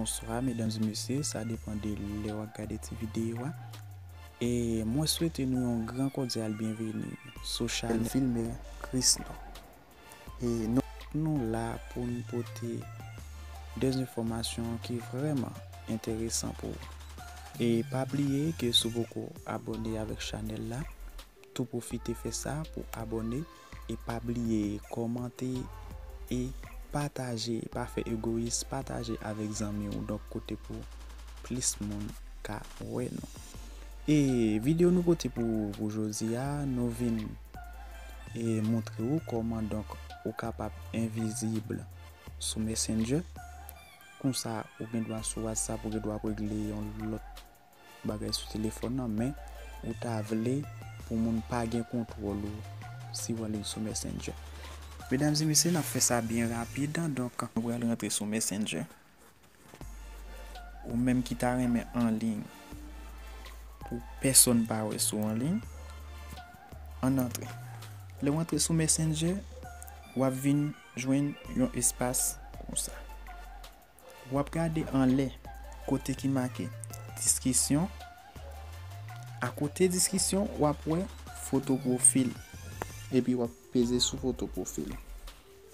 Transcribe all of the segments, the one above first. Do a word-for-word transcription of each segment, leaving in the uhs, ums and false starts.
Bonswa, medam e mesye, sa depann de lè w ap gade ti videyo a. E mwen swete nou yon gran kòdyal byenveni sou chanèl Filme Krisnò. E nou, nou la pou n pote de enfòmasyon ki vrèman enteresan pou ou. E pa bliye ke si w poko abòne avèk chanèl la, tou pwofite fè sa pou abòne. E pa bliye kòmante e pataje, pa fè egoyis, pataje avèk zanmi w, donk kote pou plis moun ka wè nou. E videyo nou pote pou, pou jodi a, nou vin e montre w kòman donk ou kapab envizib sou Messenger. Konsa, ou gen dwa sou WhatsApp, ou gen dwa ap regle yon lòt bagay sou telefòn nan, men ou ta vle pou moun pa gen kontwòl ou si w anliy sou Messenger. Medam e mesye, n ap fè sa byen rapid, donk nou pral rantre sou Messenger. Ou menm ki ta renmen anliy pou pèsonn pa wè si w anliy, ann antre. Lè w antre sou Messenger, w ap vin jwenn yon espas konsa. W ap gade anlè kote ki make diskisyon. Akote diskisyon, w ap wè foto pwofil. Epi w ap peze sou foto pwofil.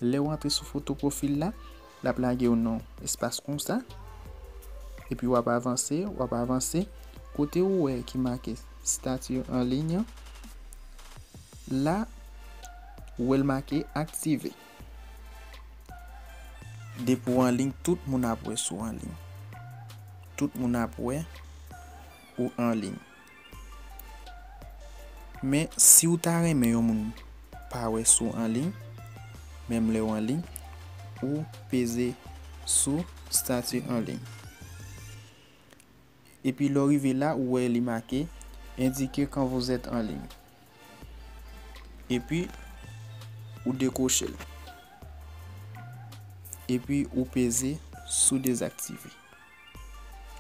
Lè w antre sou foto pwofil la, l ap lage w nan espas konsa. Epi w ap avanse, w ap avanse. Kote ou wè ki make stati an liy an, la, ou wè l make aktive. Depi w anliy, tout moun ap wè si w anliy. Tout moun ap wè ou anliy. Men si w ta renmen yon moun pa wè si w anliy, menm lè w anliy, ou peze sou stati an liy. Epi lè w rive la, ou wè li make indiquer quand vous êtes en ligne. Epi ou dekwoche l. Epi ou peze sou dezaktive.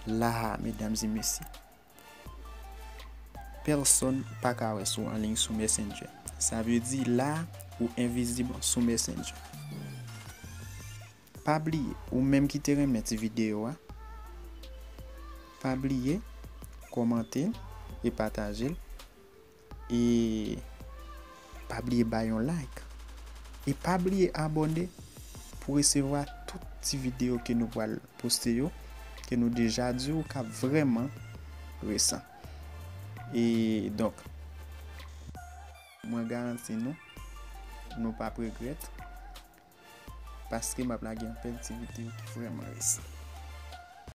La, medam e mesye, pèsonn pa ka wè si w anliy sou Messenger. Sa vle di la, ou envizib sou Messenger. Pa bliye, ou menm ki te renmen ti videyo a, pa bliye kòmante l e pataje l. E pa bliye bay yon like. E pa bliye abòne pou resevwa tout ti videyo ke nou pral poste yo, ke nou deja di w k ap vrèman resan. E donk, mwen garanti nou, nou p ap regrèt, paske m ap lage anpil ti videyo ki vrèman resan.